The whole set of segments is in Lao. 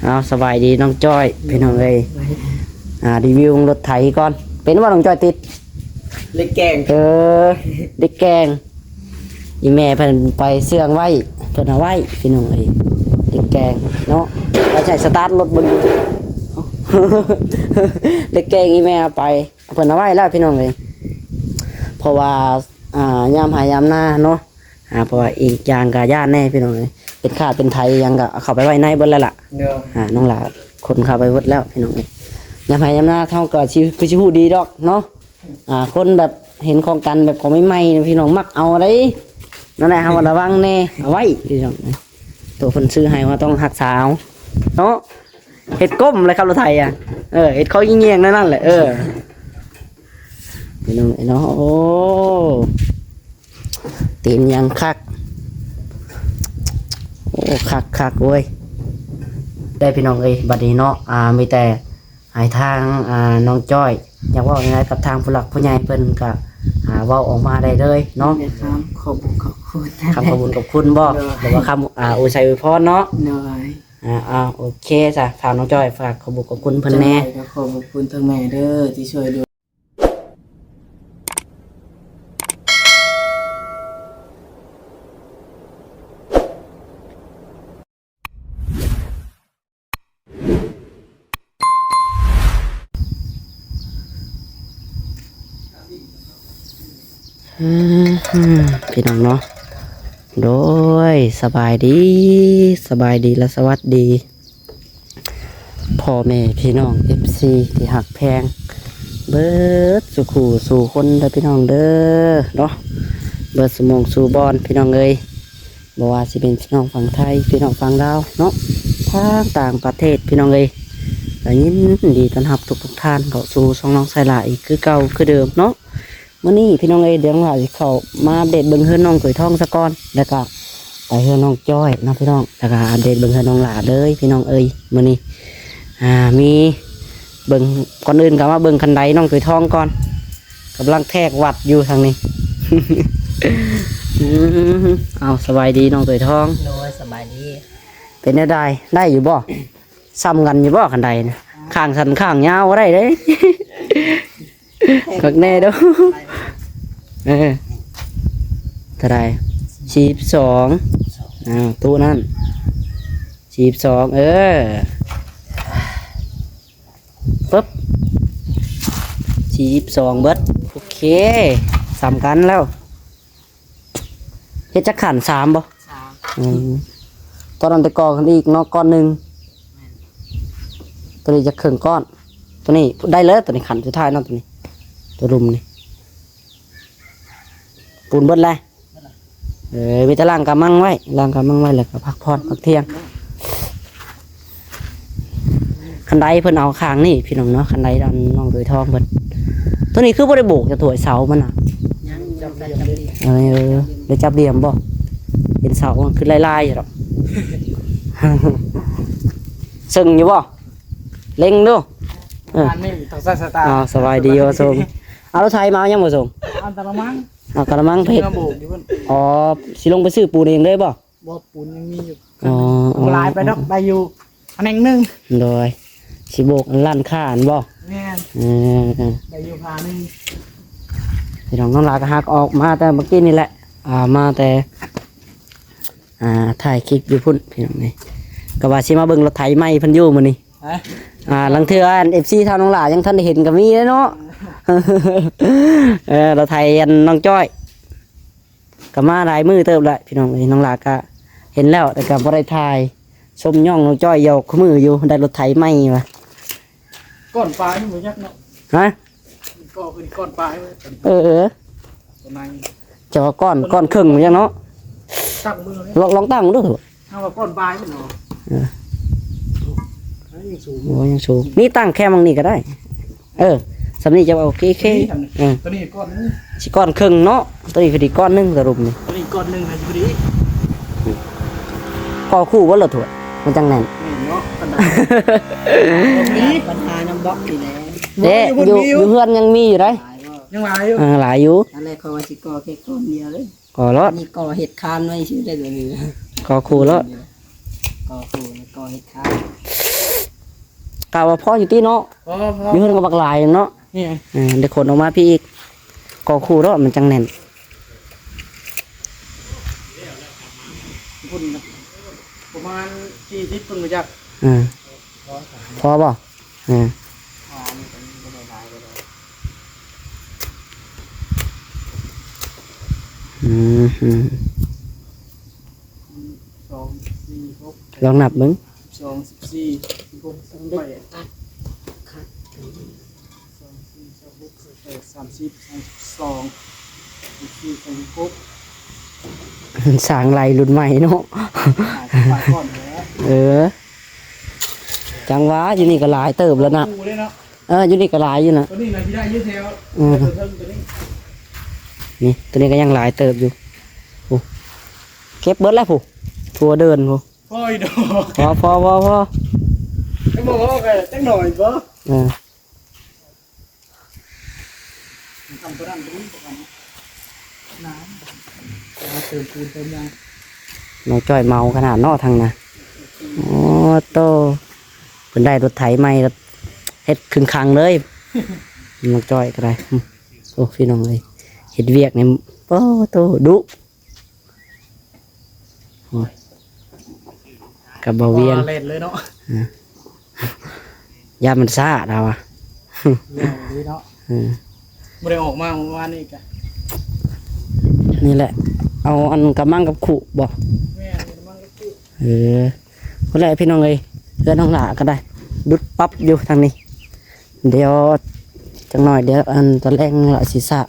ເອົາ ສະບາຍດີນ້ອງຈ້ອຍ ພີ່ນ້ອງເອີຍ. ອ່າ ຣີວິວລົດໄຖກ່ອນ. ເປັນບໍ່ນ້ອງຈ້ອຍ ຕິດເຫຼັກແກງ? ເອີ ເຫຼັກແກງ. ອີ່ແມ່ເພິ່ນໄປເຊື່ອງໄວ້ ເພິ່ນເອົາໄວ້ ພີ່ນ້ອງເອີຍ. ເຫຼັກແກງເນາະ ໄປໃຊ້ສະຕາດລົດເບິ່ງ. ເຫຼັກແກງອີ່ແມ່ເອົາໄປ ເພິ່ນເອົາໄວ້ແລ້ວ ພີ່ນ້ອງເອີຍ. ເພາະວ່າ ອ່າ ຍາມໄຮ່ຍາມນາເນາະ. ອ່າ ເພາະວ່າອີກຢ່າງກໍຢ້ານແດ່ ພີ່ນ້ອງເອີຍ. ເປັນຂາດເປັນໄຖຫຍັງກໍເອົາເຂົ້າໄປໄວ້ໃນເບິດແລ້ວລະ. ອ່າ ນ້ອງຫຼ້າຂົນເຂົ້າໄປເບິດແລ້ວ ພີ່ນ້ອງເອີຍ. ຍາມໄຮ່ຍາມນາເຮົາກໍຊິ ຄືຊິຮູ້ດີດອກເນາະ. ອ່າ ຄົນແບບເຫັນຂອງກັນ ແບບຂອງໃໝ່ໆ ພີ່ນ້ອງມັກເອົາໄດ໋. ນັ້ນແຫຼະ ເຮົາກໍລະວັງແດ່ ເອົາໄວ້ ພີ່ນ້ອງ. ໂຕເພິ່ນຊື້ໃຫ້ ເຮົາຕ້ອງຮັກສາເອົາເນາະ. ເຮັດກົ້ມເລີຍຂັບລົດໄຖອະ. ເອີ ເຮັດເຂົ້າງຽງໆ ແນວນັ້ນແຫຼະ. ເອີ ພີ່ນ້ອງເອີຍເນາະ. ໂອ້ ຕີນຫຍັງຄັກ. ໂອ້ ຄັກໆ ເວີຍ. ໄດ້ ພີ່ນ້ອງເອີຍ ບັດນີ້ເນາະ. ອ່າ ມີແຕ່ໃຫ້ທາງ ອ່າ ນ້ອງຈ້ອຍ ຢາກເວົ້າຫຍັງໃດກັບທາງຜູ້ຫຼັກຜູ້ໃຫຍ່ເພິ່ນກໍ ອ່າ ເວົ້າອອກມາໄດ້ເລີຍເນາະ. ຢາກຖາມຂອບບຸນຂອບຄຸນ. ຄຳຂອບບຸນຂອບຄຸນບໍ? ໂດຍ. ຫຼືວ່າຄຳ ອ່າ ອວຍໄຊອວຍພອນເນາະ? ໂດຍ. ອ່າ ເອົາ ໂອເຄຊະ ທາງນ້ອງຈ້ອຍ ຝາກຂອບບຸນຂອບຄຸນເພິ່ນແດ່. ຈັ່ງໃດກໍຂອບພະຄຸນທາງແມ່ເດີ ທີ່ຊ່ວຍດູ. ພີ່ນ້ອງເນາະ. ໂດຍ ສະບາຍດີ ສະບາຍດີ ແລະ ສະຫວັດດີ ພໍ່ແມ່ພີ່ນ້ອງ ເອັຟຊີ ທີ່ຮັກແພງເບິດສູ່ຄູ່ສູ່ຄົນເດີ ພີ່ນ້ອງເດີເນາະ. ເບິດສູ່ໝ່ອງສູ່ບ່ອນ ພີ່ນ້ອງເອີຍ. ບໍ່ວ່າຊິເປັນພີ່ນ້ອງຝັ່ງໄທ ພີ່ນ້ອງຝັ່ງລາວເນາະ ທາງຕ່າງປະເທດ ພີ່ນ້ອງເອີຍ. ກໍຍິນດີຕ້ອນຮັບທຸກໆທ່ານເຂົ້າສູ່ຊ່ອງນ້ອງໄຊລາອີກຄືເກົ່າຄືເດີມເນາະ. ມື້ນີ້ພີ່ນ້ອງເອີຍ ດຽວນ້ອງຫຼ້າຊິເຂົ້າມາອັບເດດເບິ່ງເຮືອນນ້ອງໂຕຍທອງສາກ່ອນ ແລ້ວກໍໄປເຮືອນນ້ອງຈ້ອຍເນາະ ພີ່ນ້ອງ. ແລ້ວກໍອັບເດດເບິ່ງເຮືອນນ້ອງຫຼ້າເລີຍ ພີ່ນ້ອງເອີຍ. ມື້ນີ້ ອ່າ ມີ ເບິ່ງ ກ່ອນອື່ນກໍມາເບິ່ງຄັນໄດນ້ອງໂຕຍທອງກ່ອນ ກຳລັງແທກວັດຢູ່ທາງນີ້. ອືມ ເອົາ ສະບາຍດີນ້ອງໂຕຍທອງ. ໂດຍ ສະບາຍດີ. ເປັນແນວໃດ ໄດ້ຢູ່ບໍ່? ສ່ຳກັນຢູ່ບໍ່ຄັນໄດນະ? ຂ້າງສັ້ນຂ້າງຍາວບໍ່ໄດ້ເດ້. ຄັກແນ່ເດີ້. ເອີ ເທົ່າໃດ? ສີ່ສິບສອງ. ອ້າວ ຕູ້ນັ້ນ ສີ່ສິບສອງ. ເອີ ປຶບ ສີ່ສິບສອງເບິດ. ໂອເຄ ສ່ຳກັນແລ້ວ. ເຮັດຈັກຂັ້ນ? ສາມບໍ່? ສາມ. ອືມ ຕອນນັ້ນໄປກໍ່ຂຶ້ນອີກເນາະ ກ້ອນໜຶ່ງ. ແມ່ນ. ຕົວນີ້ຈະເຄິ່ງກ້ອນ. ຕົວນີ້ໄດ້ເລີຍ ຕົວນີ້ຂັ້ນສຸດທ້າຍເນາະ ຕົວນີ້ ຕົວລຸ່ມນີ້ ປູນເບິດແລ້ວ. ເອີ ມີແຕ່ລ້າງກະມັງໄວ້ ລ້າງກະມັງໄວ້ ແລ້ວກໍພັກຜ່ອນພັກທ່ຽງ. ຄັນໄດເພິ່ນເອົາຂ້າງນີ້ພີ່ນ້ອງເນາະ ຄັນໄດອັນນ້ອງໂຕຍທອງເພິ່ນ. ຕົວນີ້ຄືບໍ່ໄດ້ໂບກຈະຖ້ວຍເສົາມັນນະ? ຍັງ ຍັງ ເອີ ໄດ້ຈັບຫຼ່ຽມບໍ່? ເຫັນເສົາມັນຄືລາຍໆຢູ່ດອກ. ເຊິ່ງຢູ່ບໍ່? ເລັງດູ. ເອີ ອັນນີ້ຕ້ອງໃຊ້ສາຍຕາ. ອ້າວ ສະບາຍດີບໍ່ສົງ? ເອົາລົດໄຖມາເອົາຫຍັງບໍ່ສົງ? ເອົາກະລະມັງ. ເອົາກະລະມັງເພັດ. ມາໂບກຢູ່ພຸ້ນ. ອໍ ຊິລົງໄປຊື້ປູນເອງເລີຍບໍ່? ບໍ່ ປູນຍັງມີຢູ່. ອໍ ບໍ່ຫຼາຍໄປດອກ ໄດ້ຢູ່ພະແນງໜຶ່ງ. ໂດຍ ຊິໂບກອັນຮ້ານຄ້າຫັ້ນບໍ່? ແມ່ນ. ເອີ ໄດ້ຢູ່ພາໜຶ່ງ. ພີ່ນ້ອງ ນ້ອງຫຼ້າກໍຫາກອອກມາແຕ່ເມື່ອກີ້ນີ້ແຫຼະ ອ່າ ມາແຕ່ ອ່າ ຖ່າຍຄລິບຢູ່ພຸ້ນ ພີ່ນ້ອງເອີຍ. ກໍວ່າຊິມາເບິ່ງລົດໄຖໃໝ່ເພິ່ນຢູ່ມື້ນີ້. ຮະ? ອ່າ ລາງເທື່ອອັນ ເອັຟຊີ ທາງນ້ອງຫຼ້າຍັງທັນໄດ້ເຫັນກໍມີເດ້ເນາະ. ເອີ ລົດໄຖອັນນ້ອງຈ້ອຍ ກໍມາຫຼາຍມື້ເຕີບແລ້ວ ພີ່ນ້ອງເອີຍ. ນ້ອງຫຼ້າກໍເຫັນແລ້ວ ແຕ່ກໍບໍ່ໄດ້ຖ່າຍ ຊົມຍ້ອງນ້ອງຈ້ອຍຢອກຄູ່ມື້ຢູ່ ໄດ້ລົດໄຖໃໝ່ວ່າ. ກ້ອນປາຍມັນບໍ່ຈັກເນາະ. ຮະ? ມັນກໍເປັນກ້ອນປາຍເວີ້ຍ. ເອີ ເອີ ຕົວໃນ ຈະວ່າກ້ອນ ກ້ອນເຄິ່ງບໍ່ຈັກເນາະ. ຕັ້ງເບິ່ງເລີຍ ລອງ ລອງຕັ້ງເບິ່ງດູ. ເຮົາວ່າກ້ອນປາຍມັນເນາະ. ເອີ ຍັງສູງ ໂອ້ ຍັງສູງ. ນີ້ຕັ້ງແຄມໝ່ອງນີ້ກໍໄດ້. ເອີ ສ່ຳນີ້ຈະວ່າໂອເຄ ໂອເຄ. ເອີ ຕົວນີ້ກ້ອນໜຶ່ງ ຊິກ້ອນເຄິ່ງເນາະ. ຕົວນີ້ພໍດີກ້ອນໜຶ່ງ ສະຫຼຸບນີ້ ຕົວນີ້ກ້ອນໜຶ່ງ ໃຫ້ພໍດີ. ກໍຄູ່ບໍ່ລະຖ້ວຍ ມັນຈັ່ງແໜ້ນ. ແມ່ນເນາະ ປັນຫານຳບລັອກນີ້ແຫຼະ. ເດ້ ຢູ່ ຢູ່ເຮືອນຍັງມີຢູ່ໄດ໋. ຍັງຫຼາຍຢູ່ ເອີ ຫຼາຍຢູ່. ຕອນແລກຂ້ອຍວ່າຊິກໍ່ແຄ່ກ້ອນດຽວເລີຍ. ກໍລອດ ນີ້ກໍເຮັດຄານໄວ້ຊື່ໄດ້ເລີຍ. ກໍຄູ່ລອດ ກໍຄູ່ ກໍເຮັດຄານ. ກະວ່າພໍຢູ່ຕິເນາະ. ພໍ ພໍ ຢູ່ເຮືອນກໍບັກຫຼາຍເນາະ. ນີ້ ເອີ ໄດ້ຂົນອອກມາພີ້ອີກ ກໍຄູ່ເນາະ ມັນຈັ່ງແໜ້ນ. ພຸ້ນ ປະມານສີ່ສິບພຸ້ນບໍ່ຈັກ. ເອີ ພໍບໍ່? ເອີ ອືມ ສອງ ສີ່ ຫົກ ລອງນັບເບິ່ງ ສອງ ສິບສີ່ ສິບຫົກ ສິບແປດ ສອງ ສີ່ ສອງ ຫົກ ສອງ ແປດ ສາມສິບ ສາມສິບສອງ ສາມສິບສີ່ ສາມສິບຫົກ ຊ່າງໄລ່ລຸ້ນໃໝ່ເນາະ. ເອີ ຈັ່ງວ່າຢູ່ນີ້ກໍຫຼາຍເຕີບແລ້ວນະ. ເອີ ຢູ່ນີ້ກໍຫຼາຍຢູ່ນະ. ຕົວນີ້ນະທີ່ໄດ້ຢູ່ແຖວ ເອີ ຕົວເທິງຕົວນີ້ ນີ້ ຕົວນີ້ກໍຍັງຫຼາຍເຕີບຢູ່. ໂອ້ ເກັບເບິດແລ້ວພຸ້ນ ທົ່ວເດີ່ນພຸ້ນ. ພໍຢູ່ດອກ ພໍ ພໍ ພໍ ພໍ ກໍບອກວ່າກໍຈັກໜ້ອຍບໍ. ເອີ ທຳຕົວນັ້ນຕົວນີ້ກ່ອນນະ ນ້ຳ ເຕີມປູນເຕີມຫຍັງ. ນ້ອງຈ້ອຍເມົາຂະໜາດເນາະທາງນະ. ໂອ້ໂຕ ເພິ່ນໄດ້ລົດໄຖໃໝ່ ເຮັດຄຶງຄັງເລີຍ ນ້ອງຈ້ອຍກໍໄດ້. ໂອ້ ພີ່ນ້ອງເອີຍ ເຮັດວຽກນີ້ ໂອ້ໂຕ ດຸ. ໂອ້ຍ ກັບບ່າວວຽງ ແລ່ນເລີຍເນາະ. ເອີ ຢ້ານມັນຊ້າລາວວ່າ ແລ່ນເລີຍເນາະ. ເອີ ບໍ່ໄດ້ອອກມາມື້ວານນີ້ກະ ນີ້ແຫຼະ ເອົາອັນກະມັງກັບຂຸບໍ? ແມ່ນ ກະມັງກັບຂຸ. ເອີ ພຸ້ນແຫຼະພີ່ນ້ອງເອີຍ ເຮືອນນ້ອງຫຼ້າກໍໄດ້ ດຸດປັບຢູ່ທາງນີ້. ດຽວຈັກໜ້ອຍ ດຽວອັນຕອນແລງລະຊິສາ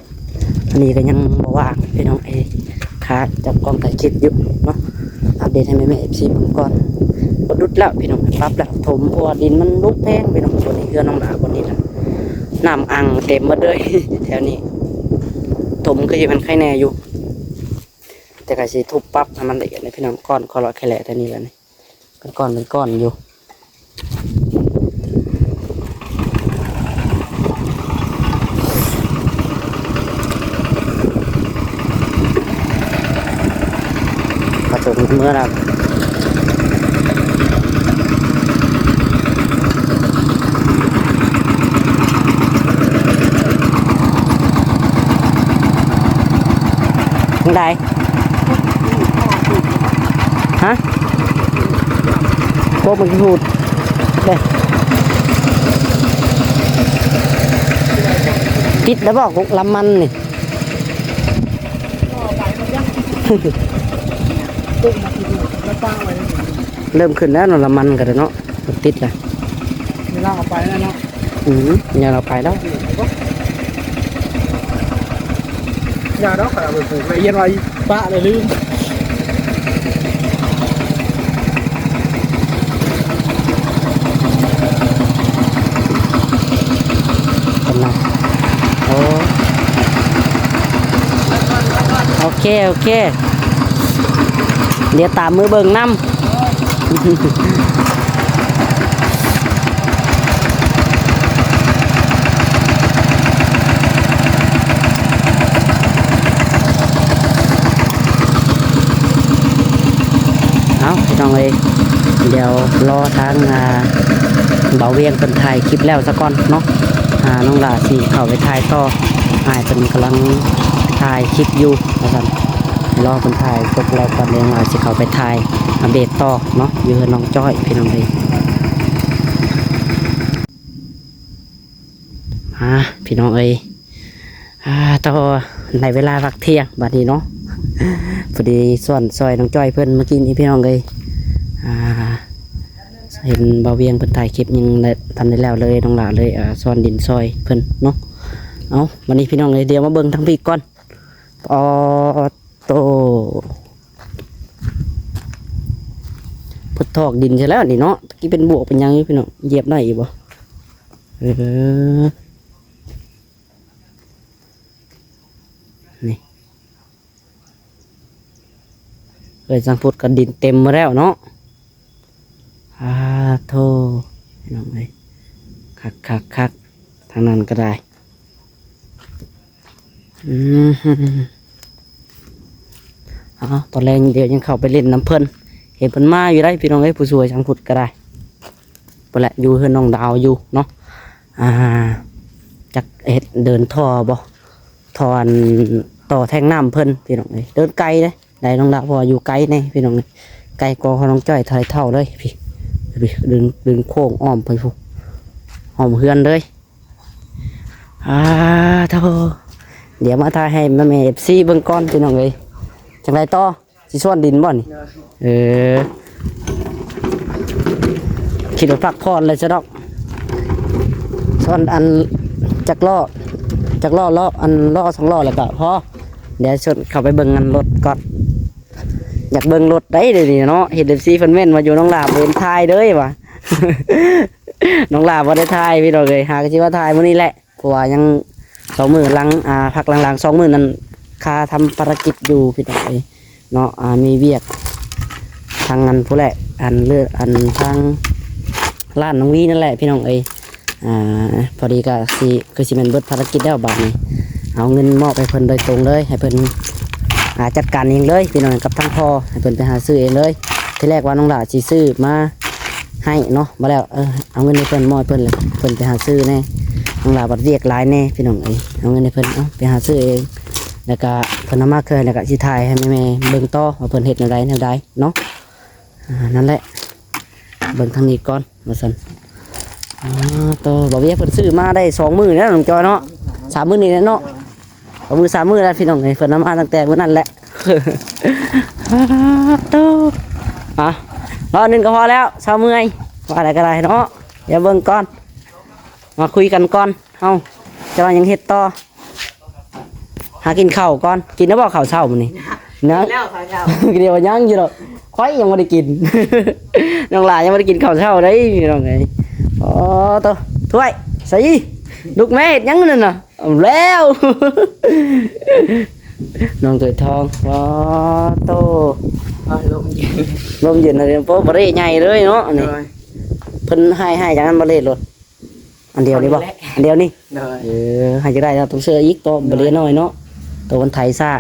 ອັນນີ້ກໍຍັງບໍ່ວ່າງພີ່ນ້ອງເອີຍ ຄາຈັບກ້ອງຖ່າຍຄລິບຢູ່ເນາະ. ອັບເດດໃຫ້ແມ່ໆ ເອັຟຊີ ເບິ່ງກ່ອນ ບໍ່ດຸດແລ້ວພີ່ນ້ອງ ປັບແລ້ວ ຖົມ ເພາະວ່າດິນມັນລຸກແພງພີ່ນ້ອງ. ສ່ວນນີ້ເຮືອນນ້ອງຫຼ້າ ບ່ອນນີ້ນະ ນ້ຳອັ່ງເຕັມໝົດເລີຍແຖວນີ້ ຖົມຄືຊິແມ່ນໄຄແນ່ຢູ່ ແຕ່ກໍຊິທຸບປັບໃຫ້ມັນລະອຽດເລີຍພີ່ນ້ອງ. ກ້ອນກໍລະແຄ່ແຫຼະແຖວນີ້ລະນີ້ ເປັນກ້ອນເປັນກ້ອນຢູ່ ປະສົງເມືອລະ ທາງໃດ? ຮະ? ໂຄກມັນກີ່ຫູດເດ້ ຕິດແລ້ວບໍ່? ລຳມັນນີ້ ເລີ່ມຂຶ້ນແລ້ວເນາະ ລຳມັນກໍໄດ້ເນາະ ຕິດລະ ເວລາເອົາໄປແລ້ວເນາະ. ອືມ ຢ່າເອົາໄປແລ້ວ ຢ່າດອກ ຂ້ອຍເອົາໄປປູກແລ້ວ ຢ້ານວ່າປະແລ້ວລືມ. ເປັນນະ ໂອ້ ໂອເຄ ໂອເຄ ດຽວຕາມມືເບິ່ງນຳ. ເອົາ ພີ່ນ້ອງເອີຍ ດຽວລໍທາງ ອ່າ ບ່າວວຽງເພິ່ນຖ່າຍຄລິບແລ້ວສາກ່ອນເນາະ. ອ່າ ນ້ອງຫຼ້າຊິເຂົ້າໄປຖ່າຍຕໍ່ ອ້າຍເພິ່ນກຳລັງຖ່າຍຄລິບຢູ່ວ່າຊັ້ນ. ລໍເພິ່ນຖ່າຍຈົບແລ້ວກ່ອນ ດຽວນ້ອງຫຼ້າຊິເຂົ້າໄປຖ່າຍອັບເດດຕໍ່ເນາະ ຢູ່ເຮືອນນ້ອງຈ້ອຍ ພີ່ນ້ອງເອີຍ. ອ່າ ພີ່ນ້ອງເອີຍ ອ່າ ຕໍ່ໃນເວລາພັກທ່ຽງບັດນີ້ເນາະ ພໍດີສວນຊ່ອຍນ້ອງຈ້ອຍເພິ່ນເມື່ອກີ້ນີ້ ພີ່ນ້ອງເອີຍ. ອ່າ ເຫັນບ່າວວຽງເພິ່ນຖ່າຍຄລິບຍັງທັນໄດ້ແລ້ວເລີຍ ນ້ອງຫຼ້າເລີຍ ອ່າ ສອນດິນຊ່ອຍເພິ່ນເນາະ. ເອົາ ບັດນີ້ ພີ່ນ້ອງເອີຍ ດຽວມາເບິ່ງທາງພີ້ກ່ອນ. ອໍ ໂຕ ເພິ່ນຖອກດິນໃສ່ແລ້ວນີ້ເນາະ. ຕະກີ້ເປັນບວກເປັນຫຍັງຢູ່ ພີ່ນ້ອງ ຢຽບໄດ້ອີກບໍ່? ເອີ ນີ້ ເອີຍ ສັງພຸດກໍດິນເຕັມໝົດແລ້ວເນາະ. ອາໂທ້ ພີ່ນ້ອງເອີຍ ຄັກໆໆ ທາງນັ້ນກໍໄດ້. ອືມ ເອົາ ຕອນແລງດຽວຍັງເຂົ້າໄປຫຼິ້ນນຳເພິ່ນ ເຫັນເພິ່ນມາຢູ່ໄດ໋ ພີ່ນ້ອງເອີຍ ຜູ້ຊ່ວຍສັງພຸດກໍໄດ້. ພຸ້ນແຫຼະ ຢູ່ເຮືອນນ້ອງດາວຢູ່ເນາະ. ອ່າ ຈັກເຮັດເດີນທໍ່ບໍ່ ທໍ່ອັນ ຕໍ່ແທງນ້ຳເພິ່ນ ພີ່ນ້ອງເອີຍ. ເດີນໄກເດ້ ໄດ້ນ້ອງດາວ ເພາະວ່າຢູ່ໄກແດ່ ພີ່ນ້ອງເອີຍ. ໄກກວ່າຂອງນ້ອງຈ້ອຍເທົ່າໃດເທົ່າເລີຍ ພີ່ ພີ່ ດຶງ ດຶງໂຄ້ງອ້ອມໄປພຸ້ນ ອ້ອມເຮືອນເລີຍ. ອ່າ ໂທ້ ດຽວມາຖ່າຍໃຫ້ແມ່ໆ ເອັຟຊີ ເບິ່ງກ່ອນ ພີ່ນ້ອງເອີຍ. ຈັ່ງໃດຕໍ່ ຊິສວນດິນບໍ່ນີ້? ເອີ ຄິດວ່າພັກຜ່ອນແລ້ວຊະດອກ. ສວນອັນ ຈັກລໍ້ ຈັກລໍ້ ລໍ້ ອັນລໍ້ສອງລໍ້ແລ້ວກໍພໍ. ດຽວຊວນເຂົ້າໄປເບິ່ງອັນລົດກ່ອນ ຢາກເບິ່ງລົດໄດ໋ ດຽວນີ້ເນາະ. ເຫັນ ເອັຟຊີ ເພິ່ນເມັ້ນວ່າຢູ່ ນ້ອງຫຼ້າບໍ່ເຫັນຖ່າຍເລີຍວ່າ ນ້ອງຫຼ້າບໍ່ໄດ້ຖ່າຍ ພີ່ນ້ອງເອີຍ. ຫາກໍຊິວ່າຖ່າຍມື້ນີ້ແຫຼະ ເພາະວ່າຍັງສອງມື້ຫຼັງ ອ່າ ພັກຫຼັງໆ ສອງມື້ນັ້ນ ຄາທຳພາລະກິດຢູ່ ພີ່ນ້ອງເອີຍເນາະ. ອ່າ ມີວຽກທາງອັນພຸ້ນແຫຼະ ອັນເລີ ອັນທາງຮ້ານນ້ອງວີນັ້ນແຫຼະ ພີ່ນ້ອງເອີຍ. ອ່າ ພໍດີກໍຊິ ຄືຊິແມ່ນເບິດພາລະກິດແລ້ວບາດນີ້ ເອົາເງິນມອບໃຫ້ເພິ່ນໂດຍຕົງເລີຍ ໃຫ້ເພິ່ນ ອ່າ ຈັດການເອງເລີຍ ພີ່ນ້ອງ ກັບທາງພໍ່ ໃຫ້ເພິ່ນໄປຫາຊື້ເອງເລີຍ. ທີແລກວ່ານ້ອງຫຼ້າຊິຊື້ມາໃຫ້ເນາະ ບໍ່ແລ້ວ ເອີ ເອົາເງິນໃຫ້ເພິ່ນ ມອບໃຫ້ເພິ່ນ ແລ້ວເພິ່ນໄປຫາຊື້ແດ່. ນ້ອງຫຼ້າບັດວຽກຫຼາຍແດ່ ພີ່ນ້ອງເອີຍ. ເອົາເງິນໃຫ້ເພິ່ນ ເອົາໄປຫາຊື້ເອງ ແລ້ວກະເພິ່ນເອົາມາເຄືອ ແລ້ວກະຊິຖ່າຍໃຫ້ແມ່ໆເບິ່ງຕໍ່ວ່າເພິ່ນເຮັດແນວໃດແນວໃດເນາະ. ອ່າ ນັ້ນແຫຼະ ເບິ່ງທາງນີ້ກ່ອນວ່າຊັ້ນ. ອ່າ ໂຕ ບ່າວວຽກເພິ່ນຊື້ມາໄດ້ສອງມື້ແລ້ວ ນ້ອງຈອຍເນາະ ສາມມື້ນີ້ແຫຼະເນາະ. ສອງມື້ສາມມື້ແລ້ວ ພີ່ນ້ອງເອີຍ ເພິ່ນເອົາມາຕັ້ງແຕ່ມື້ນັ້ນແຫຼະ. ໂຕ ອ່ະ ເນາະ ອັນໜຶ່ງກໍພໍແລ້ວ ຊາວເມື່ອຍ ວ່າໄດ້ກໍໄດ້ເນາະ. ດຽວເບິ່ງກ່ອນ ມາຄຸຍກັນກ່ອນ ເຮົາຈະວ່າຫຍັງເຮັດຕໍ່. ຫາກິນເຂົ້າກ່ອນ ກິນແລ້ວບໍ່ເຂົ້າເຊົ້າມື້ນີ້? ຍັງ ກິນແລ້ວເຂົ້າເຊົ້າ ດຽວວ່າຍັງຢູ່ດອກ ຂ້ອຍຍັງບໍ່ໄດ້ກິນ ນ້ອງຫຼ້າຍັງບໍ່ໄດ້ກິນເຂົ້າເຊົ້າເດ້ ພີ່ນ້ອງເອີຍ. ອໍ ໂຕ ຖ້ວຍ ໃສ່ ລູກແມ່ເຮັດຫຍັງນັ້ນນະ? ເອົາແລ້ວ ນ້ອງຖ້ວຍທອງ ອໍ ໂຕ ອໍ ລົມເຢັນ ລົມເຢັນ ໂອ້ ບາເຣໃຫຍ່ເລີຍເນາະ ອັນນີ້ ໂດຍ ເພິ່ນໃຫ້ ໃຫ້ຈາກນັ້ນ ບາເຣລົດ ອັນດຽວນີ້ບໍ່? ອັນດຽວນີ້ ໂດຍ ເອີ ໃຫ້ຈັກໄດ້ເນາະ ຕ້ອງເຊື່ອອີກ ໂຕ ໂດຍ ບໍ່ເຫຼືອນ້ອຍເນາະ ໂຕມັນໄຖຊ້າ.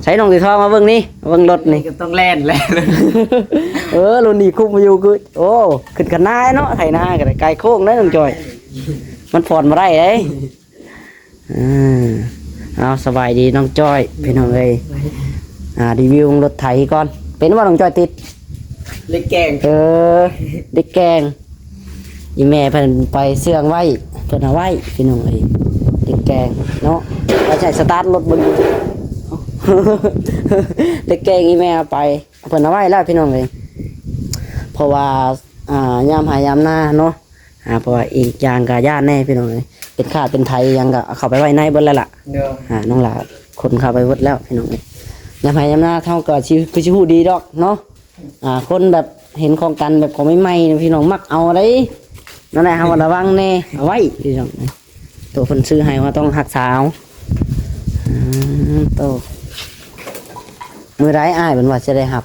ໃຊ້ນ້ອງຕີທອງມາເບິ່ງນີ້ ເບິ່ງລົດນີ້ ນີ້ກໍຕ້ອງແລ່ນແລ້ວ ເອີ ລຸ້ນນີ້ຄຸມຢູ່ຄື ໂອ້ ຂຶ້ນຄັນນາເນາະ ໄຖນາກໍໄດ້ ໄກໂຄ້ງເດ້ນ້ອງຈອຍ ມັນຜ່ອນບໍ່ໄດ້ເດ້. ເອີ ເອົາ ສະບາຍດີນ້ອງຈ້ອຍ ພີ່ນ້ອງເອີຍ. ອ່າ ຣີວິວລົດໄຖກ່ອນ ເປັນບໍ່ນ້ອງຈ້ອຍ ຕິດເຫຼັກແກງ? ເອີ ເຫຼັກແກງ ອີແມ່ເພິ່ນໄປເຊື່ອງໄວ້ ເພິ່ນເອົາໄວ້ ພີ່ນ້ອງເອີຍ ເຫຼັກແກງເນາະ ໄວ້ໃຊ້ສະຕາດລົດເບິ່ງ ເຫຼັກແກງອີແມ່ເອົາໄປ ເພິ່ນເອົາໄວ້ແລ້ວ ພີ່ນ້ອງເອີຍ ເພາະວ່າ ອ່າ ຍາມໄຮ່ຍາມນາເນາະ ອ່າ ເພາະວ່າອີກຢ່າງກໍຢ້ານແດ່ ພີ່ນ້ອງເອີຍ ເປັນຂາດເປັນໄຖຫຍັງກໍເອົາເຂົ້າໄປໄວ້ໃນເບິດແລ້ວລະ ໂດຍ ອ່າ ນ້ອງຫຼ້າຂົນເຂົ້າໄປເບິດແລ້ວ ພີ່ນ້ອງເອີຍ. ຍາມໄຮ່ຍາມນາເຮົາກໍຊິ ຄືຊິຮູ້ດີດອກເນາະ ອ່າ ຄົນແບບເຫັນຂອງກັນ ແບບຂອງໃໝ່ໆ ພີ່ນ້ອງມັກເອົາເດ້ ນັ້ນແຫຼະ ເຮົາກໍລະວັງແດ່ ເອົາໄວ້ ພີ່ນ້ອງເອີຍ. ໂຕເພິ່ນຊື້ໃຫ້ເຮົາຕ້ອງຮັກສາເອົາ ອືມ ໂຕ ມື້ໃດອ້າຍເພິ່ນວ່າຈະໄດ້ຮັບ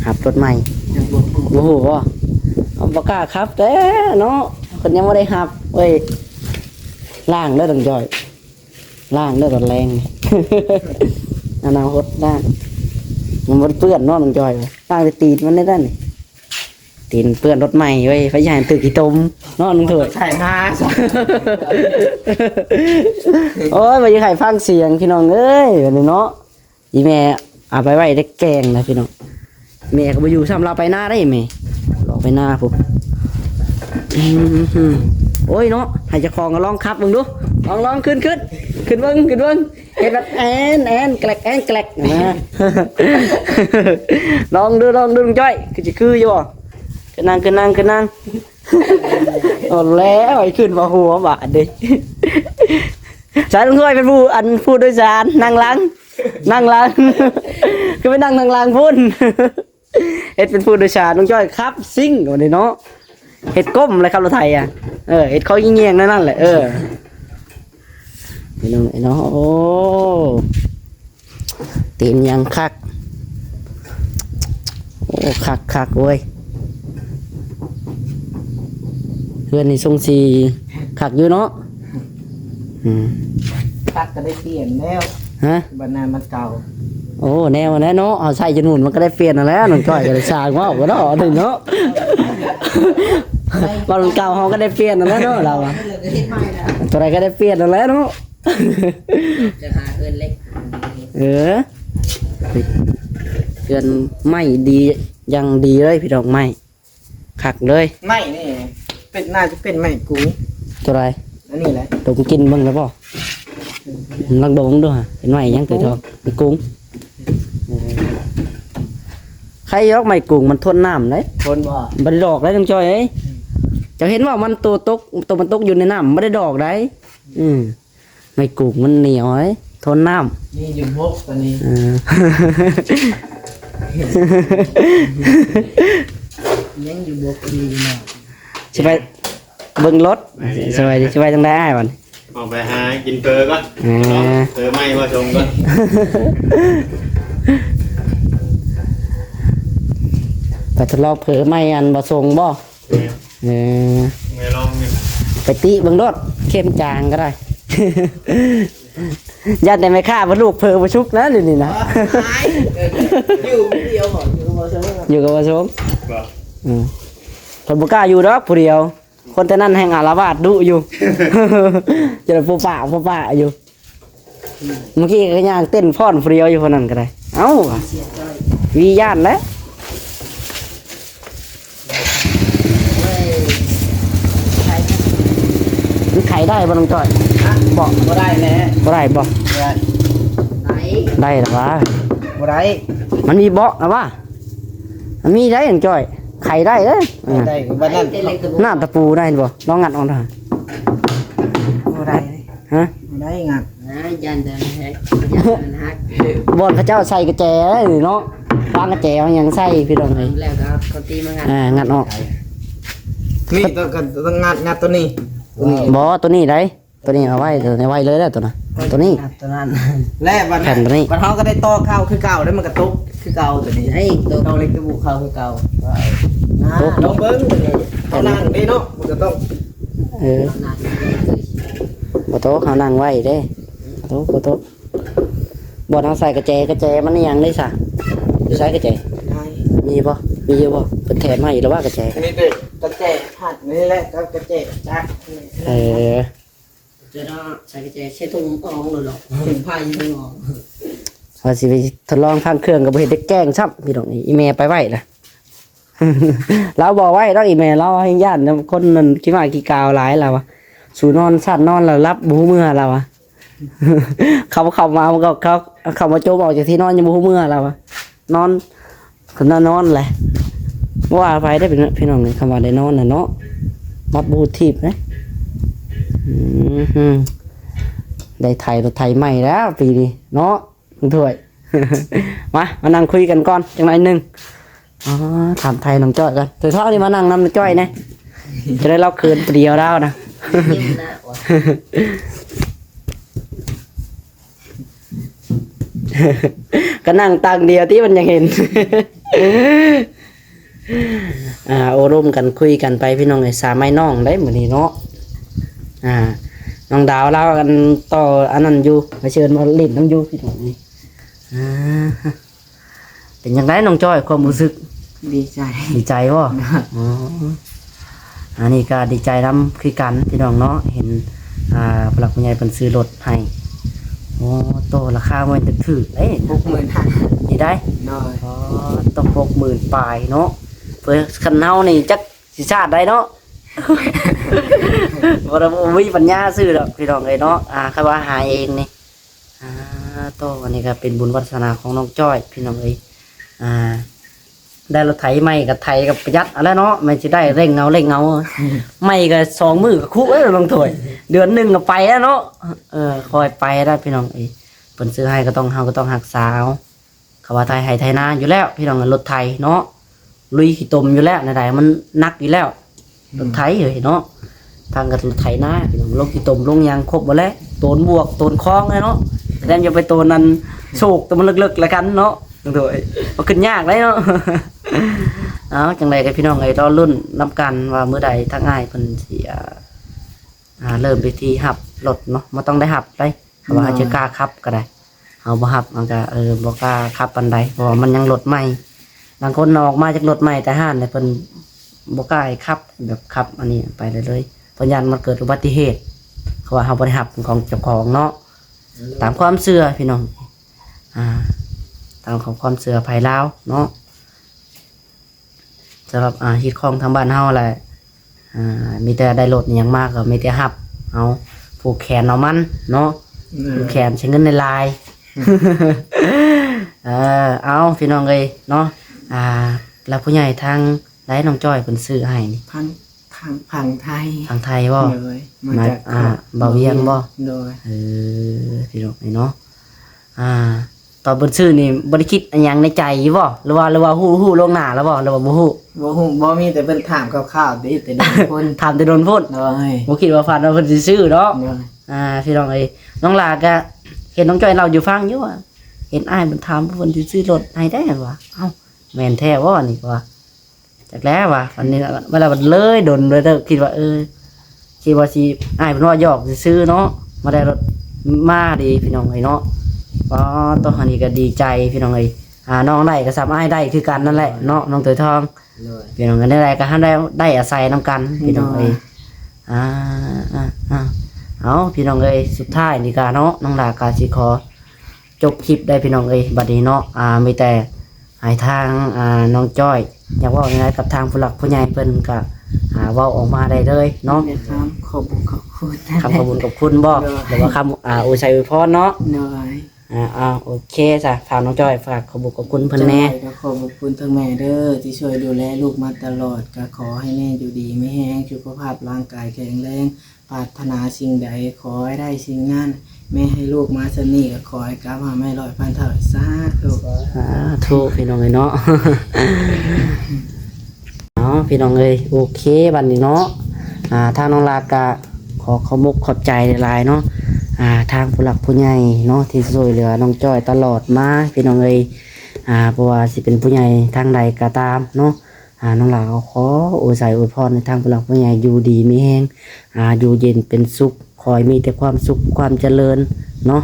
ຮັບລົດໃໝ່? ຍັງບໍ່ຮູ້ ບໍ່ຮູ້ບໍ່? ເອົາ ບໍ່ກ້າຂັບແທ້ເນາະ ເພິ່ນຍັງບໍ່ໄດ້ຮັບເວີຍ. ລ້າງເດີນ້ອງຈ້ອຍ ລ້າງເດີຕອນແລງ ອະນາຄົດລ້າງ ມັນບໍ່ເປື້ອນເນາະນ້ອງຈ້ອຍ ລ້າງແຕ່ຕີນມັນໄດ້ນັ້ນ ຕີນເປື້ອນລົດໃໝ່ເວີຍ ໄປຢ້ານຖືກຂີ້ຕົມເນາະນ້ອງຖ້ວຍ ໃສ່ໜ້າ ໂອ້ຍ ບໍ່ຢາກໃຫ້ຟັງສຽງ ພີ່ນ້ອງເອີຍ ບັດນີ້ເນາະ. ອີແມ່ເອົາໄປໄວ້ໃນແກງນະພີ່ນ້ອງ ແມ່ກໍບໍ່ຢູ່ຊ້ຳ ລາວໄປນາໄດ້ແມ່ ລາວໄປນາພຸ້ນ. ອືມ ໂອ້ຍເນາະ ໃຫ້ເຈົ້າຂອງກໍລອງຂັບເບິ່ງດູ ລອງ ລອງ ຂຶ້ນ ຂຶ້ນ ຂຶ້ນເບິ່ງ ຂຶ້ນເບິ່ງ ເຮັດແບບແອນ ແອນ ແກລັກ ແອນ ແກລັກນະ ລອງດູ ລອງດູນ້ອງຈ້ອຍ ຄືຊິຄືຢູ່ບໍ່? ຂຶ້ນນັ່ງ ຂຶ້ນນັ່ງ ຂຶ້ນນັ່ງ ເອົາແລ້ວ ໃຫ້ຂຶ້ນມາຫົວບາດເດ້. ສາຍລຸງຖ້ວຍເປັນຜູ້ ອັນ ຜູ້ໂດຍສານ ນັ່ງຫຼັງ ນັ່ງຫຼັງ ຄືໄປນັ່ງທາງຫຼັງພຸ້ນ ເຮັດເປັນຜູ້ໂດຍສານ ລຸງຈ້ອຍຂັບຊິງ ບັດນີ້ເນາະ ເຮັດກົ້ມແລ້ວຂັບລົດໄຖອະ ເອີ ເຮັດເຂົ້າງຽງໆ ແນວນັ້ນແຫຼະ ເອີ ພີ່ນ້ອງເອີຍເນາະ ໂອ້ ຕີນຍັງຄັກ ໂອ້ ຄັກໆ ເວີຍ ເຮືອນນີ້ຊົງຊິຄັກຢູ່ເນາະ. ອືມ ຄັກກໍໄດ້ປ່ຽນແລ້ວ ຮະ ບັດນັ້ນມັນເກົ່າ ໂອ້ ແນວນັ້ນເນາະ ເຮົາໃຊ້ຈົນໝຸ່ນມັນກໍໄດ້ປ່ຽນນັ້ນແຫຼະ ນ້ອງຈ້ອຍກໍໄດ້ສ້າງເວົ້າເນາະ ອັນນີ້ເນາະ. ເວົ້າເລື່ອງເກົ່າເຮົາກໍໄດ້ປ່ຽນນັ້ນແຫຼະເນາະ ລາວວ່າ ເຮັດໃໝ່ນະ ຕົວໃດກໍໄດ້ປ່ຽນນັ້ນແຫຼະເນາະ. ຈະຫາເຮືອນເລັກ ເອີ ເຮືອນໄມ້ດີ ຢ່າງດີເລີຍພີ່ນ້ອງ ໄມ້ຄັກເລີຍ. ໄມ້ນີ້ເປັນ ໜ້າຈະເປັນໄມ້ກຸງ. ຕົວໃດ? ອັນນີ້ແຫຼະ ດົມກິ່ນເບິ່ງໄດ້ບໍ່? ລອງດົມເບິ່ງດູຫາ ເປັນໄມ້ຫຍັງຕົວທອງ? ໄມ້ກຸງ. ເອີ ໄຄຢູ່ດອກ ໄມ້ກຸງມັນທົນນ້ຳເດ້. ທົນບໍ່? ບໍ່ໄດ້ດອກເດ້ນ້ອງຈ້ອຍເອີຍ. ອືມ ເຈົ້າເຫັນວ່າມັນໂຕຕົກ ໂຕມັນຕົກຢູ່ໃນນ້ຳ ບໍ່ໄດ້ດອກໄດ໋. ອືມ ໄມ້ກຸງມັນໜຽວເດ້ ທົນນ້ຳ. ນີ້ຢູ່ບົກຕົວນີ້. ເອີ ຍັງຢູ່ບົກອີ່ຫຼີເນາະ. ຊິໄປເບິ່ງລົດ. ສະບາຍດີ ສະບາຍດີ ຊິໄປທາງໃດອ້າຍບັດນີ້? ອອກໄປຫາກິນເຝີກ່ອນ. ອ່າ ເຝີໃໝ່ບໍ່ຊົງກ່ອນ. ໄປທົດລອງເຝີໃໝ່ອັນບໍ່ຊົງບໍ່? ແມ່ນ. ເອີ ແມ່ລອງນີ້ ໄປຕິເບິ່ງໂລດ ເຄັມຈາງກໍໄດ້. ຢ້ານແຕ່ແມ່ຄ້າເພິ່ນລວກເຝີບໍ່ສຸກນະ ດຽວນີ້ນະ. ຢູ່ຜູ້ດຽວ ຢູ່ກັບບໍ່ຊົງ ຢູ່ກັບບໍ່ຊົງ. ບໍ່ ອືມ ເພິ່ນບໍ່ກ້າຢູ່ດອກຜູ້ດຽວ. ຄົນແຖວນັ້ນແຮ່ງອາລະວາດດຸຢູ່ ຈົນໂປະປະໂປະປະຢູ່. ເມື່ອກີ້ກໍຍ່າງເຕັ້ນຟ້ອນຜູ້ດຽວຢູ່ຜູ້ນັ້ນກໍໄດ້. ເອົ້າ ວີຢ້ານແຫຼະ. ມັນໄຂໄດ້ບໍ່ນ້ອງຈ້ອຍ? ຮະ? ບໍ່ ບໍ່ໄດ້ແຫຼະ. ບໍ່ໄດ້ບໍ່? ບໍ່ໄດ້. ໄດ້ ໄດ້ລະວະ? ບໍ່ໄດ້. ມັນມີເບາະລະວະ? ມັນມີໄດ້ນ້ອງຈ້ອຍ ໄຂໄດ້ເດ້. ໄດ້ ເອີ ໄດ້ ບັດນັ້ນ ນ້ຳຕະປູໄດ້ບໍ່? ລອງງັດອອກດູ. ບໍ່ໄດ້. ຮະ? ບໍ່ໄດ້ງັດ. ອ່າ ຢ້ານແຕ່ມັນແຮກ ຢ້ານແຕ່ມັນຫັກ. ບ່ອນເຂົາເຈົ້າໃສ່ກະແຈເນາະ ວາງກະແຈວາງຫຍັງໃສ່ພີ່ນ້ອງເອີຍ. ແລ້ວກໍເອົາຕີມາງັດ. ອ່າ ງັດອອກ. ນີ້ຕ້ອງ ຕ້ອງງັດ ງັດຕົວນີ້. ບໍ່ ຕົວນີ້ໄດ໋. ຕົວນີ້ເອົາໄວ້ ຕົວນີ້ໄວ້ເລີຍແຫຼະ ຕົວນັ້ນ ຕົວນີ້ ຕົວນັ້ນ ແລະບັດ ແຜ່ນຕົວນີ້ ບັດເຮົາກໍໄດ້ຕໍ່ເຂົ້າຄືເກົ່າ ແລ້ວມັນກໍຕົກຄືເກົ່າຕົວນີ້. ເອີຍ ຕົກ ເຂົ້າເຫຼັກຕະບຸເຂົ້າຄືເກົ່າ. ຕົກ ລອງເບິ່ງຕົວນີ້ ເຮົານັ່ງເດ້ເນາະ ມັນກໍຕົກ. ເອີ ບໍ່ຕົກ ເຮົານັ່ງໄວ້ເດ້. ບໍ່ຕົກ ບໍ່ຕົກ. ບ່ອນເຮົາໃສ່ກະແຈ ກະແຈມັນອີ່ຫຍັງເດ້ຊະ? ຢູ່ໃສກະແຈ? ມີບໍ່? ມີຢູ່ບໍ່? ເພິ່ນແຖມມາອີກແລ້ວວ່າກະແຈ. ມີແຕ່ກະແຈພັດນີ້ແຫຼະ ກັບກະແຈຈັກ. ເອີ ຈະເນາະ ໃສ່ກະແຈໃສ່ຖົງອອງໂລດເນາະ ຖົງໄຜ່ຖົງອອງ. ວ່າຊິໄປທົດລອງພັງເຄື່ອງກໍບໍ່ເຫັນໄດ້ແກ້ງຊ້ຳ ພີ່ນ້ອງ. ອີ່ແມ່ໄປໄວ້ລະ ລາວບໍ່ໄວ້ດອກ ອີ່ແມ່ລາວແຮ່ງຢ້ານນຳຄົນນັ້ນ ຂີ້ໝ້າຂີ້ກາວຫຼາຍລາວວ່າ. ສູນອນຊັ້ນນອນລະຫຼັບບໍ່ຮູ້ເມື່ອລາວວ່າ. ເຂົາ ເຂົາມາ ເຂົາ ເຂົາມາໂຈມອອກຈາກທີ່ນອນຍັງບໍ່ຮູ້ເມື່ອລາວວ່າ. ນອນ ຄືນອນແຫຼະ ບໍ່ວ່າໃຜເດ້ ພີ່ນ້ອງເອີຍ ຄຳວ່າໄດ້ນອນນະເນາະ ມັບບໍ່ຮູ້ທີບເດ້. ອືມ ໄດ້ໄຖລົດໄຖໃໝ່ແລ້ວປີນີ້ເນາະ ນ້ອງຖ້ວຍ. ມາ ມານັ່ງຄຸຍກັນກ່ອນຈັກໜ້ອຍໜຶ່ງ. ອໍ ຖາມໄທນ້ອງຈ້ອຍກ່ອນ. ເທື່ອທ້າວນີ້ມານັ່ງນຳນ້ອງຈ້ອຍແດ່ ຈະໄດ້ເລົ່າເຂີນຜູ້ດຽວລາວນະ. ກໍນັ່ງຕ່າງດຽວຕິ ມັນຍັງເຫັນ. ອ່າ ໂອ້ລົມກັນ ຄຸຍກັນໄປພີ່ນ້ອງເອີຍ ສາມອ້າຍນ້ອງໄດ໋ມື້ນີ້ເນາະ. ອ່າ ນ້ອງດາວລາວອັນຕໍ່ອັນນັ້ນຢູ່ ໄປເຊີນມາຫຼິ້ນນຳຢູ່ພີ່ນ້ອງເອີຍ. ອ່າ ເປັນຈັ່ງໃດນ້ອງຈ້ອຍ ຄວາມຮູ້ສຶກ? ດີໃຈ. ດີໃຈບໍ່? ອໍ ອັນນີ້ກໍດີໃຈນຳຄືກັນພີ່ນ້ອງເນາະ ເຫັນ ອ່າ ຜູ້ຫຼັກຜູ້ໃຫຍ່ເພິ່ນຊື້ລົດໃຫ້. ໂອ້ ໂຕ ລາຄາບໍ່ແມ່ນຖືກໆເດ້ ຫົກໝື່ນຫ້າ ນີ້ໄດ໋. ໂດຍ. ອໍ ຕົກຫົກໝື່ນປາຍເນາະ. ເພື່ອຄັນເຮົານີ້ຈັກຊິຊາດໃດເນາະ ບໍ່ໄດ້ ບໍ່ມີປັນຍາຊື້ດອກພີ່ນ້ອງເອີຍເນາະ. ອ່າ ຄັນວ່າຫາເອງນີ້ ອ່າ ໂຕ ອັນນີ້ກໍເປັນບຸນວາສະໜາຂອງນ້ອງຈ້ອຍພີ່ນ້ອງເອີຍ. ອ່າ ໄດ້ລົດໄຖໃໝ່ກໍໄຖກໍປະຢັດເອົາແຫຼະເນາະ ແມ່ນຊິໄດ້ເລັ່ງເອົາ ເລັ່ງເອົາ. ໃໝ່ກໍສອງມື້ກໍຄຸເອີຍນ້ອງຖ້ວຍ ເດືອນໜຶ່ງກໍໄປແລ້ວເນາະ. ເອີ ຄ່ອຍໄປແລ້ວພີ່ນ້ອງເອີຍ. ເພິ່ນຊື້ໃຫ້ກໍຕ້ອງ ເຮົາກໍຕ້ອງຮັກສາເອົາ. ເຂົາວ່າໄຖໄຮ່ໄຖນາຢູ່ແລ້ວພີ່ນ້ອງ ລົດໄຖເນາະ ລຸຍຂີ້ຕົມຢູ່ແລ້ວ ແນວໃດມັນໜັກຢູ່ແລ້ວ. ອືມ ລົດໄຖເອີຍເນາະ ທາງກໍລົດໄຖນາພີ່ນ້ອງ ລົງຂີ້ຕົມລົງຫຍັງຄົບໝົດແຫຼະ. ໂຕນບວກໂຕນຄອງເລີຍເນາະ ແຕ່ຢ່າໄປໂຕນນັ້ນ ໂຊກໂຕມັນເລິກໆລະກັນເນາະ. ໂດຍ ມັນຂຶ້ນຍາກເດ້ເນາະ. ເອົາ ຈັ່ງໃດກໍພີ່ນ້ອງເອີຍ ລໍລຸ້ນນຳກັນວ່າມື້ໃດທາງອ້າຍເພິ່ນຊິ ອ່າ ອ່າ ເລີ່ມພິທີຮັບລົດເນາະ. ບໍ່ຕ້ອງໄດ້ຮັບໄດ໋ ເພາະວ່າ ອືມ ເຮົາຈະກ້າຂັບກໍໄດ້ ເຮົາບໍ່ຮັບ ມັນກໍ ເອີ ບໍ່ກ້າຂັບປານໃດ ເພາະວ່າມັນຍັງລົດໃໝ່. ບາງຄົນອອກມາຈາກລົດໃໝ່ແຕ່ຮ້ານ ແລ້ວເພິ່ນ ບໍ່ກ້າໃຫ້ຂັບ ແບບຂັບອັນນີ້ໄປໄດ້ເລີຍ ເພິ່ນຢ້ານມັນເກີດອຸບັດຕິເຫດ ເພາະວ່າເຮົາບໍ່ໄດ້ຮັບເປັນຂອງເຈົ້າຂອງເນາະ ຕາມຄວາມເຊື່ອພີ່ນ້ອງ ອ່າ ຕາມຂອງຄວາມເຊື່ອໃຜລາວເນາະ. ສຳລັບ ອ່າ ຮີດຄອງທາງບ້ານເຮົາແຫຼະ ອ່າ ມີແຕ່ໄດ້ລົດອີ່ຫຍັງມາກໍມີແຕ່ຮັບເອົາ ຜູກແຂນເອົາມັນເນາະ ຜູກແຂນໃຊ້ເງິນຫຼາຍໆ ເອີ ເອົາ ພີ່ນ້ອງເອີຍເນາະ ອ່າ ແລ້ວຜູ້ໃຫຍ່ທາງໃດ ນ້ອງຈ້ອຍເພິ່ນຊື້ໃຫ້ນີ້? ພັງ ທາງຝັ່ງໄທ ຝັ່ງໄທບໍ່? ໂດຍ ມາຈາກ ອ່າ ບ່າວວຽງບໍ່? ໂດຍ ເອີ ພີ່ນ້ອງເອີຍເນາະ ອ່າ ຕອນເພິ່ນຊື້ນີ້ບໍ່ໄດ້ຄິດອີ່ຫຍັງໃນໃຈຢູ່ບໍ່? ຫຼືວ່າ ຫຼືວ່າຮູ້ ຮູ້ລ່ວງໜ້າແລ້ວບໍ່? ຫຼືວ່າບໍ່ຮູ້? ບໍ່ຮູ້ ບໍ່ ມີແຕ່ເພິ່ນຖາມຄ່າວໆເດ້ ແຕ່ດົນພຸ້ນ ຖາມແຕ່ດົນພຸ້ນ ໂດຍ ບໍ່ຄິດວ່າຝັນວ່າເພິ່ນຊິຊື້ດອກ ໂດຍ ອ່າ ພີ່ນ້ອງເອີຍ ນ້ອງຫຼ້າກໍເຫັນນ້ອງຈ້ອຍເລົ່າຢູ່ຟັງຢູ່ວ່າ ເຫັນອ້າຍເພິ່ນຖາມວ່າເພິ່ນຊິຊື້ລົດໃຫ້ແທ້ວ່າ ເອົ້າ ແມ່ນແທ້ບໍ່ນີ້ວ່າ ຈັກແລ້ວວ່າ ອັນນີ້ເວລາມັນເລີຍດົນເລີຍເດີ ຄິດວ່າ ເອີ ຄິດວ່າຊິ ອ້າຍເພິ່ນເວົ້າຫຍອກຊື່ໆເນາະ ມາໄດ້ລົດມາດີພີ່ນ້ອງເອີຍເນາະ ປາໂຕ ອັນນີ້ກໍດີໃຈພີ່ນ້ອງເອີຍ ອ່າ ນ້ອງໄດ້ກໍສ່ຳອ້າຍໄດ້ຄືກັນນັ້ນແຫຼະເນາະ ນ້ອງເຕີຍທອງ ໂດຍ ພີ່ນ້ອງເອີຍ ແນວໃດກໍໃຫ້ໄດ້ ໄດ້ອາໄສນຳກັນພີ່ນ້ອງເອີຍ ໂດຍ ອ່າ ອ່າ ອ່າ ເອົາ ພີ່ນ້ອງເອີຍ ສຸດທ້າຍນີ້ກໍເນາະ ນ້ອງຫຼ້າກໍຊິຂໍ ຈົບຄລິບໄດ້ພີ່ນ້ອງເອີຍ ບັດນີ້ເນາະ ອ່າ ມີແຕ່ໃຫ້ທາງ ອ່າ ນ້ອງຈ້ອຍ ຢາກເວົ້າແນວໃດກັບທາງຜູ້ຫຼັກຜູ້ໃຫຍ່ເພິ່ນກໍ ອ່າ ເວົ້າອອກມາໄດ້ເລີຍເນາະ ຄຳຂອບບຸນຂອບຄຸນ ຄຳຂອບບຸນຂອບຄຸນບໍ່ ໂດຍ ຫຼືວ່າຄຳ ອ່າ ອວຍໄຊອວຍພອນເນາະ ໂດຍ ອ່າ ເອົາ ໂອເຄຊະ ທາງນ້ອງຈ້ອຍຝາກຂອບບຸນຂອບຄຸນເພິ່ນແດ່ ໂດຍ ກໍຂອບຂອບຄຸນທາງແມ່ເດີ ທີ່ຊ່ວຍດູແລລູກມາຕະຫຼອດ ກໍຂໍໃຫ້ແມ່ຢູ່ດີມີແຮງ ສຸຂະພາບຮ່າງກາຍແຂງແຮງ ປາດຖະໜາສິ່ງໃດຂໍໃຫ້ໄດ້ສິ່ງນັ້ນ ແມ່ໃຫ້ລູກມາສ່ຳນີ້ກໍຂໍໃຫ້ກັບຫາແມ່ຮ້ອຍພັນເທົ່າ ສາທຸ ສາທຸ ພີ່ນ້ອງເອີຍເນາະ ເອົາ ພີ່ນ້ອງເອີຍ ໂອເຄ ບັດນີ້ເນາະ ອ່າ ທາງນ້ອງຫຼ້າກະຂໍຂອບມຸກຂອບໃຈຫຼາຍໆເນາະ ອ່າ ທາງຜູ້ຫຼັກຜູ້ໃຫຍ່ເນາະ ທີ່ຊ່ວຍເຫຼືອນ້ອງຈ້ອຍຕະຫຼອດມາ ພີ່ນ້ອງເອີຍ ອ່າ ບໍ່ວ່າຊິເປັນຜູ້ໃຫຍ່ທາງໃດກໍຕາມເນາະ ອ່າ ນ້ອງຫຼ້າກໍຂໍອວຍໄຊອວຍພອນໃຫ້ທາງຜູ້ຫຼັກຜູ້ໃຫຍ່ຢູ່ດີມີແຮງ ອ່າ ຢູ່ເຢັນເປັນສຸກ ຂໍໃຫ້ມີແຕ່ຄວາມສຸກຄວາມຈະເລີນເນາະ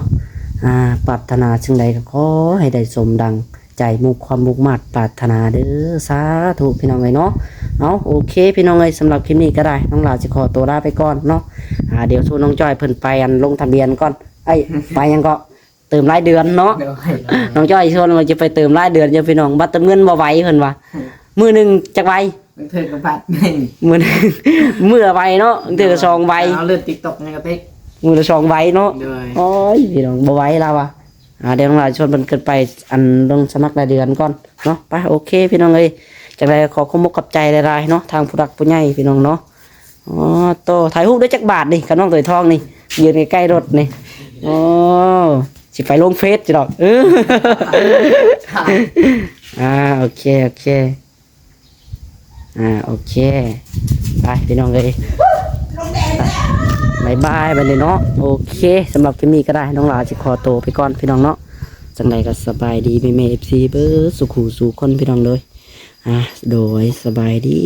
ອ່າ ປາດຖະໜາສິ່ງໃດກໍຂໍໃຫ້ໄດ້ສົມດັ່ງໃຈມຸກຄວາມມຸກມາດປາດຖະໜາເດີ ສາທຸ ພີ່ນ້ອງເອີຍເນາະ ເອົາ ໂອເຄ ພີ່ນ້ອງເອີຍ ສຳລັບຄລິບນີ້ກໍໄດ້ ນ້ອງຫຼ້າຊິຂໍຕົວລາໄປກ່ອນເນາະ ອ່າ ດຽວຊວນນ້ອງຈ້ອຍເພິ່ນໄປ ອັນ ລົງທະບຽນກ່ອນ ເອີຍ ໄປຫຍັງເກາະ ເຕີມລາຍເດືອນເນາະ ໂດຍ ນ້ອງຈ້ອຍຊວນວ່າຈະໄປເຕີມລາຍເດືອນຢູ່ພີ່ນ້ອງ ບັດເຕີມເງິນບໍ່ໄວເພິ່ນວ່າ ອືມ ມື້ໜຶ່ງຈັກໃບ ບາງເທື່ອກໍບາດໜຶ່ງ ມື້ໜຶ່ງ ມື້ລະໃບເນາະ ບາງເທື່ອກໍສອງໃບ ເອົາເລີຍ TikTok ນີ້ກໍຕິ ມື້ລະສອງໃບເນາະ ໂດຍ ໂອ້ຍ ພີ່ນ້ອງ ບໍ່ໄວລາວວ່າ ອ່າ ດຽວນ້ອງຫຼ້າຊວນເພິ່ນຂຶ້ນໄປ ອັນ ລົງສະໝັກລາຍເດືອນກ່ອນເນາະ ໄປ ໂອເຄ ພີ່ນ້ອງເອີຍ ຈັ່ງໃດກໍຂໍຂອບມຸກຂອບໃຈຫຼາຍໆເນາະ ທາງຜູ້ຫຼັກຜູ້ໃຫຍ່ ພີ່ນ້ອງເນາະ ອໍ ໂຕ ຖ່າຍຮູບໄດ້ຈັກບາດນີ້ ກັບນ້ອງເຕີຍທອງນີ້ ຢືນໃກ້ໆລົດນີ້ ໂອ້ ຊິໄປລົງເຟສຢູ່ດອກ ເອີ ອ່າ ໂອເຄ ໂອເຄ ອ່າ ໂອເຄ ໄປ ພີ່ນ້ອງເອີຍ ບາຍບາຍ ບັດນີ້ເນາະ ໂອເຄ ສຳລັບຄລິບນີ້ກໍໄດ້ ນ້ອງຫຼ້າຊິຂໍໂຕໄປກ່ອນ ພີ່ນ້ອງເນາະ ຈັ່ງໃດກໍສະບາຍດີ ແມ່ໆ ເອັຟຊີ ເບິດສູ່ຄູ່ສູ່ຄົນ ພີ່ນ້ອງເດີ ອ່າ ໂດຍ ສະບາຍດີ.